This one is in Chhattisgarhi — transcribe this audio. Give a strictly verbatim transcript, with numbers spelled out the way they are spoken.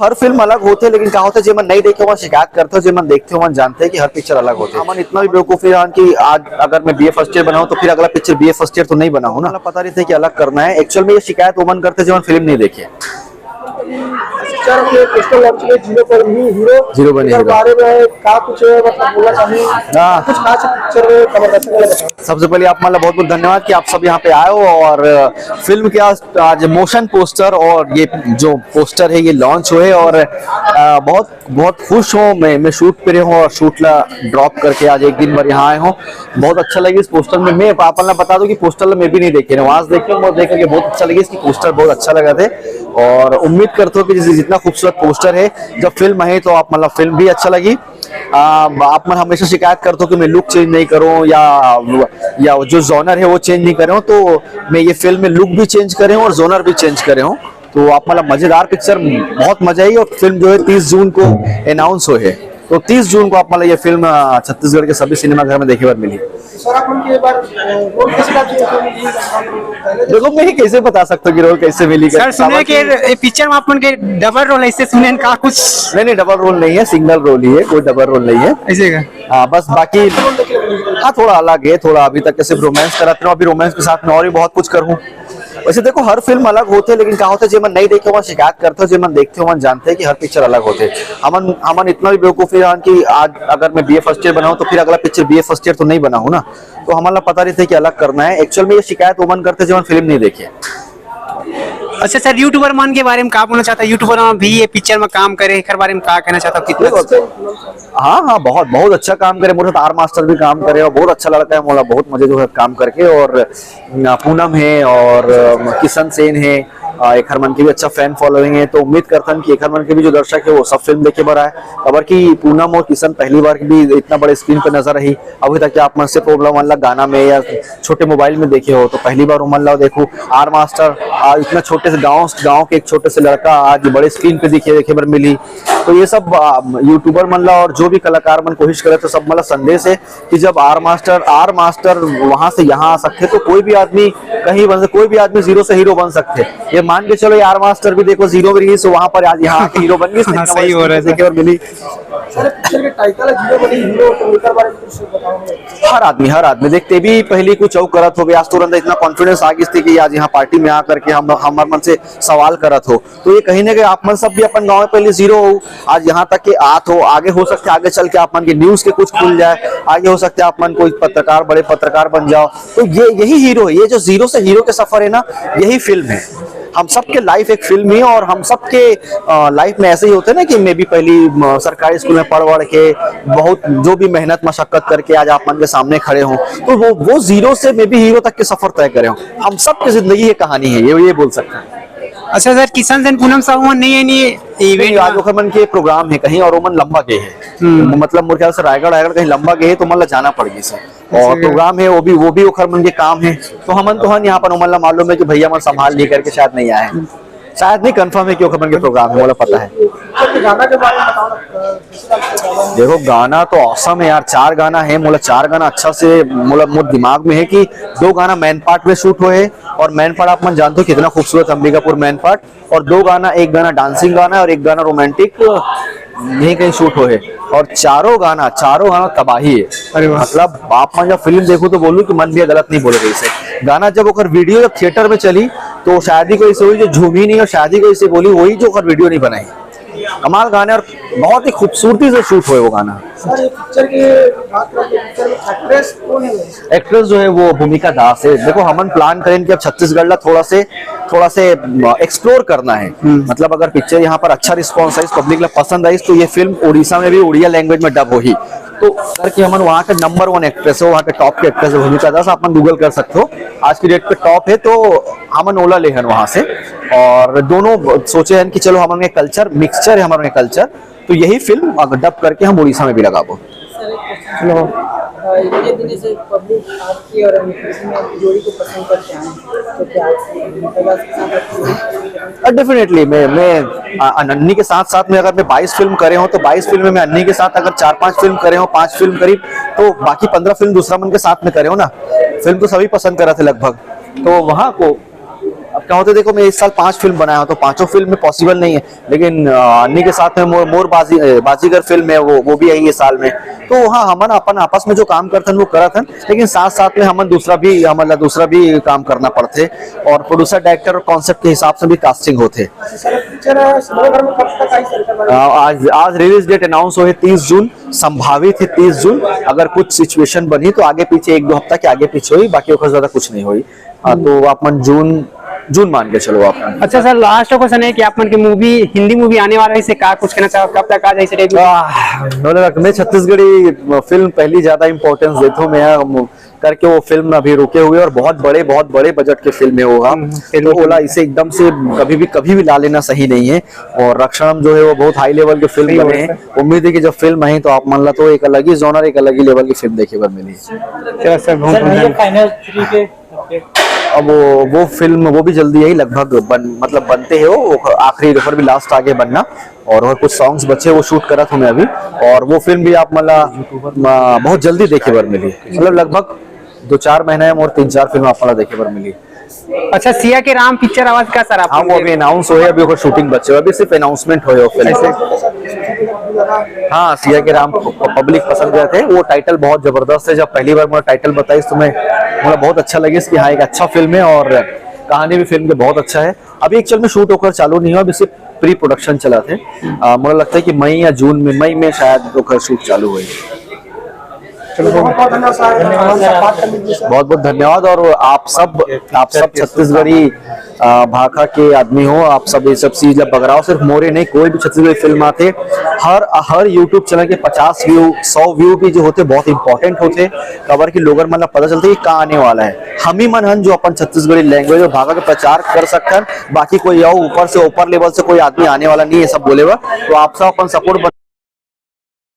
हर फिल्म अलग होथे, लेकिन का होथे, जेमन नहीं देखे, ओमन शिकायत करथे, जेमन देखथे, ओमन जानथे कि हर पिक्चर अलग होथे। हमन इतना भी बेवकूफ नहीं रहन कि आज अगर मैं बीए फर्स्ट ईयर बनाऊं, तो फिर अगला पिक्चर बीए फर्स्ट ईयर तो नहीं बनाऊं ना। पता रहिथे कि अलग करना है। एक्चुअल में ये शिकायत ओमन करथे, जेमन फिल्म नहीं देखे। पिक्चर के पोस्टर लॉन्च में जीरो पर भी हीरो, जीरो बने एकर हीरो। बारे में का कुछ, मतलब, बोलना चाहिए? हाँ। कुछ खास पिक्चर में कमल दर्शक वाला बताओ। सबसे पहले आप, मतलब, बहुत बहुत धन्यवाद कि आप सब यहाँ पे आए हो और फिल्म के आज, आज मोशन पोस्टर और ये जो पोस्टर है, ये लॉन्च हुए और, अ, बहुत बहुत खुश हूँ। मैं मैं शूट पे रहे हूँ और शूट ला ड्रॉप करके आज एक दिन भर यहाँ आए हूँ। बहुत अच्छा लगे इस पोस्टर में। मैं आप ला बता दूं कि पोस्टर ला मैं भी नहीं देखे रहे हूँ, आज देखे हूँ, बहुत देख करके बहुत अच्छा लगे। इसकी पोस्टर बहुत अच्छा लगा थे और उम्मीद करता हूँ कि जैसे जितना खूबसूरत पोस्टर है, जब फिल्म है तो आप, मतलब, फिल्म भी अच्छा लगी। आ, आप मन हमेशा शिकायत करते हो कि मैं लुक चेंज नहीं करूँ या या जो जॉनर है वो चेंज नहीं करे हूँ, तो मैं ये फिल्म में लुक भी चेंज करे हूँ और जॉनर भी चेंज करे हूँ। तो आप, मतलब, मजेदार पिक्चर, बहुत मजा आई। और फिल्म जो है तीस जून को अनाउंस हुए है, तो तीस जून को आप, मतलब, ये फिल्म, अ, छत्तीसगढ़ के सभी सिनेमाघर में देखे बर मिली। सर, आप उनके एक बार, अ, रोल कैसे लगा? देखो, मैं ही कैसे बता सकता हूँ कि रोल कैसे मिली, सर, सुने कि ये पिक्चर में आप मन के डबल रोल ऐसे सुने हैं, का कुछ? नहीं, नहीं, डबल रोल नहीं है, सिंगल रोल ही है, कोई डबल रोल नहीं है। ऐसे का? हाँ, बस बाकी, हाँ, थोड़ा अलग है, थोड़ा अभी तक के सिर्फ रोमांस करत रहे हूँ, अभी रोमांस के साथ में और भी बहुत कुछ करूँ। वैसे देखो, हर फिल्म अलग होथे, लेकिन का होथे, जेमन नहीं देखे, ओमन शिकायत करथे, जेमन देखथे, ओमन जानथे कि हर पिक्चर अलग होथे। हमन, हमन इतना भी बेवकूफ नहीं रहन कि आज अगर मैं बीए फर्स्ट ईयर बनाऊं, तो फिर अगला पिक्चर बीए फर्स्ट ईयर तो नहीं बनाऊं ना। तो हमन ला पता रहिथे कि अलग करना है। एक्चुअल में ये शिकायत ओमन करथे, जेमन फिल्म नहीं देखे। अच्छा सर, यूट्यूबर मन के बारे में का बोलना चाहता है? यूट्यूबर मन भी ये पिक्चर में काम करे, एकर बारे में का कहना चाहता हूँ? कितना देखो, अच्छा? हाँ, हाँ, बहुत, बहुत अच्छा काम करे। मोर साथ आर मास्टर भी काम करे और बहुत अच्छा लड़का है मोला, बहुत मजे जो है काम करके। और, अ, पूनम है और, अ, किशन सेन है, अ, एखर मन के भी अच्छा फैन फॉलोइंग है, तो उम्मीद करथन कि एखर मन के भी जो दर्शक है वो सब फिल्म देखे बर आए। काबर कि पूनम और किशन पहली बार भी इतना बड़े स्क्रीन पे नजर आही। अभी तक आप मन सिर्फ ओमन ला गाना में या छोटे मोबाइल में देखे हो, तो पहली बार ओमन ला देखो, आर मास्टर, आ, इतना छोटे से गांव, गांव के एक छोटे से लड़का आज बड़े स्क्रीन पे दिखे, देखे बर मिली। तो ये सब, आ, यूट्यूबर मन ला और जो भी कलाकार मन कोशिश करे, तो सब, मतलब, संदेश है कि जब आर मास्टर, आर मास्टर वहां से यहाँ आ सकते, तो कोई भी आदमी कहीं बन सकते, कोई भी आदमी जीरो से हीरो बन सकते। ये मान के चलो, ये आर मास्टर भी देखो जीरो में रही, तो वहां पर आज यहाँ आके हीरो बन गई, हाँ, इतना बड़ा सही हो रहा है, स्क्रीन पे देखे बर मिली। सर, पिक्चर के टाइटल है जीरो बनी हीरो, तो एकर बारे में कुछ बताओ। हर आदमी, हर आदमी देखते भी पहले कुछ और करत होबे, आज तुरंत इतना कॉन्फिडेंस आ गई थी कि आज यहाँ पार्टी में आकर के हम, हमार मन से सवाल करत हो, तो ये कहीं ना कहीं आप मन सब भी अपन गाँव में पहले जीरो हो, आज यहाँ तक के आत हो, आगे हो सकते, आगे चल के आप मन के न्यूज के कुछ खुल जाए, आगे हो सकते आप मन कोई पत्रकार, बड़े पत्रकार बन जाओ। तो ये, यही हीरो है, ये जो जीरो से हीरो के सफर है ना, यही फिल्म है। हम सबके लाइफ एक फिल्म ही है और हम सबके, अ, लाइफ में ऐसे ही होते हैं ना कि मैं भी पहली, अ, सरकारी स्कूल में पढ़ वढ़ के बहुत जो भी मेहनत मशक्कत करके आज आप मन के सामने खड़े हों, तो वो, वो जीरो से मैं भी हीरो तक के सफर तय करे हों। हम सबकी जिंदगी ये कहानी है, ये, ये बोल सकते हैं। अच्छा सर, किशन सेन पूनम साहू मन नहीं है, नहीं इवेंट आज ओखर मन के प्रोग्राम है कहीं और ओमन लंबा गए हैं। हम्म। मतलब मोर ख्याल से रायगढ़, रायगढ़ कहीं लंबा गए हैं, तो ओमन ला जाना पड़ गई सर। और प्रोग्राम है, वो भी, वो भी ओखर मन के काम है। तो हमन तो हन यहाँ पर, ओमन ला मालूम है कि भैया मन संभाल नहीं करके शायद नहीं आए हैं। शायद नहीं, कंफर्म है कि ओखर मन के प्रोग्राम है, मोला पता है। गाना के बारे में बताओ ना, अ, किस टाइप के गाना है? देखो, गाना तो ऑसम है यार, चार गाना है, मोला चार गाना अच्छा से, मोला, मोर दिमाग में है कि दो गाना मेन पार्ट में शूट हुए है और मेन पार्ट आप मन जानते हो कितना खूबसूरत अंबिकापुर मेन पार्ट, और दो गाना, एक गाना डांसिंग गाना है और एक गाना रोमांटिक, यहीं कहीं शूट हुए है। और चारों गाना, चारों गाना तबाही है। अरे वाह। मतलब आप मन जब फिल्म देखो तो बोलू कि मन भी गलत नहीं बोले रही से। गाना जब ओकर वीडियो जब थिएटर में चली, तो शादी को ऐसे हुई जो झूमी नहीं और शादी को ऐसे बोली, वही जो ओकर वीडियो नहीं बनाई। कमाल गाने और बहुत ही खूबसूरती से शूट हुए वो गाना। सर, ये पिक्चर के बात करें तो पिक्चर में एक्ट्रेस कौन है? एक्ट्रेस जो है वो भूमिका दास है। देखो, हमन प्लान करें कि अब छत्तीसगढ़ ला थोड़ा से, थोड़ा से एक्सप्लोर करना है। हम्म। मतलब अगर पिक्चर यहाँ पर अच्छा रिस्पॉन्स आई, पब्लिक ला पसंद आई, तो ये फिल्म उड़ीसा में भी उड़िया लैंग्वेज में डब होही। तो करके हमन वहाँ के नंबर वन एक्ट्रेस हो, वहाँ के टॉप के एक्ट्रेस है भूमिका दास, आप मन गूगल कर सकते हो, आज की डेट पे टॉप है, तो हमन ओला लेहन वहाँ से। और दोनों सोचे हैं कि चलो हमन के कल्चर मिक्सचर है, हमारे कल्चर, तो यही फिल्म अगर डब करके हम उड़ीसा में भी लगाबो। हेलो। अ, इतने दिन से पब्लिक आपकी और अनुकृति में आपकी जोड़ी को पसंद करते हैं, तो क्या आप भूमिका दास के साथ आपकी जोड़ी पसंद करते हैं? डेफिनेटली। मैं मैं अ, अन्नी के साथ साथ में अगर मैं बाईस फिल्म करे हूँ, तो बाईस फिल्म में मैं अन्नी के साथ अगर चार पांच फिल्म करे हूँ, पांच फिल्म करीब, तो बाकी पंद्रह फिल्म दूसरा मन के साथ में करे हूँ ना। फिल्म तो सभी पसंद करा थे लगभग, तो वहाँ को अब क्या होता है, देखो, मैं इस साल पांच फिल्म बनाया हूँ, तो पांचों फिल्म में पॉसिबल नहीं है, लेकिन अ, अन्नी के साथ में मोर मोर बाजी अ, बाजीगर फिल्म है, वो वो भी आई है साल में। तो हाँ, हमन अपन आपस में जो काम करथन वो करत हन, लेकिन साथ साथ में हमन दूसरा भी हमन ला दूसरा भी काम करना पड़थे, और प्रोड्यूसर, डायरेक्टर और कॉन्सेप्ट के हिसाब से भी कास्टिंग होथे। अ, आज आज रिलीज डेट अनाउंस होए तीस जून, संभावित है तीस जून। अगर कुछ सिचुएशन बनी तो आगे पीछे एक दो हफ्ता के आगे पीछे होई, बाकी ओकर ज्यादा कुछ नहीं होई। हाँ, तो आप मन जून जून मान के चलो आप मन। अच्छा सर, लास्ट क्वेश्चन है कि आप मन के मूवी, हिंदी मूवी आने वाला है, इसे का कुछ कहना चाहो, कब तक आ जाए इसे डेब्यू? आह, मोला लगता, मैं छत्तीसगढ़ी फिल्म पहली ज्यादा इंपॉर्टेंस देता हूँ मैं, हम करके वो फिल्म अभी रुके हुए और बहुत बड़े बहुत बड़े बजट के फिल्म है वो। हाँ, हम्म, फिल्म तो ओला इसे एकदम से कभी भी कभी भी ला लेना सही नहीं है। और रक्षणम जो है वो बहुत हाई लेवल के फिल्म सही बने बात हैं। है। उम्मीद है कि जब फिल्म आई तो आप मन ला तो एक अलग ही जॉनर, एक अलग ही लेवल की फिल्म देखे बर मिली। चलो सर, बहुत सर, बहुत भैया, धन्यवाद। फाइनल थ्री के अब वो वो फिल्म वो भी जल्दी आई, लगभग बन मतलब बनते हैं वो, वो आखिरी ओकर भी लास्ट आगे बनना, और और कुछ सॉन्ग्स बचे वो शूट करत हूँ मैं अभी, और वो फिल्म भी आप मन ला म- बहुत जल्दी देखे बर मिली। मतलब लगभग दो चार महीना है और तीन चार फिल्म आप मन ला देखे बर मिली। अच्छा, सिया के राम पिक्चर आवाज का सर आप हाँ, लोग वो अभी अनाउंस होए, अभी ओकर शूटिंग बचे हुए, अभी सिर्फ अनाउंसमेंट होए वो फिल्म। हाँ, सिया के राम प- पब्लिक पसंद करत हे, वो टाइटल बहुत जबरदस्त है। जब पहली बार मोला टाइटल बताइस तो मैं मोला बहुत अच्छा लगिस कि हाँ, एक अच्छा फिल्म है और कहानी भी फिल्म के बहुत अच्छा है। अभी एक्चुअल में शूट ओकर चालू नहीं हुआ, अभी सिर्फ प्री प्रोडक्शन चलत हे। अ, मोला लगता है कि मई या जून में, मई में शायद ओकर शूट चालू होए। चलो, बहुत बहुत धन्यवाद सर, हमन से बात करने के लिए सर। बहुत बहुत धन्यवाद। और आप सब आप सब छत्तीसगढ़ी अ, भाखा के आदमी हो, आप सब ये सब चीज ला बगराओ। सिर्फ मोरे नहीं, कोई भी छत्तीसगढ़ी फिल्म आथे, हर हर यूट्यूब चैनल के पचास व्यू, सौ व्यू भी जो होते बहुत इंपॉर्टेंट होते, काबर कि लोगन मन ला पता चलता है कि का आने वाला है। हम ही मन हन जो अपन छत्तीसगढ़ी लैंग्वेज और भाखा के प्रचार कर सकथन, बाकी कोई और ऊपर से, ऊपर लेवल से कोई आदमी आने वाला नहीं है सब बोले बर। तो आप सब अपन सपोर्ट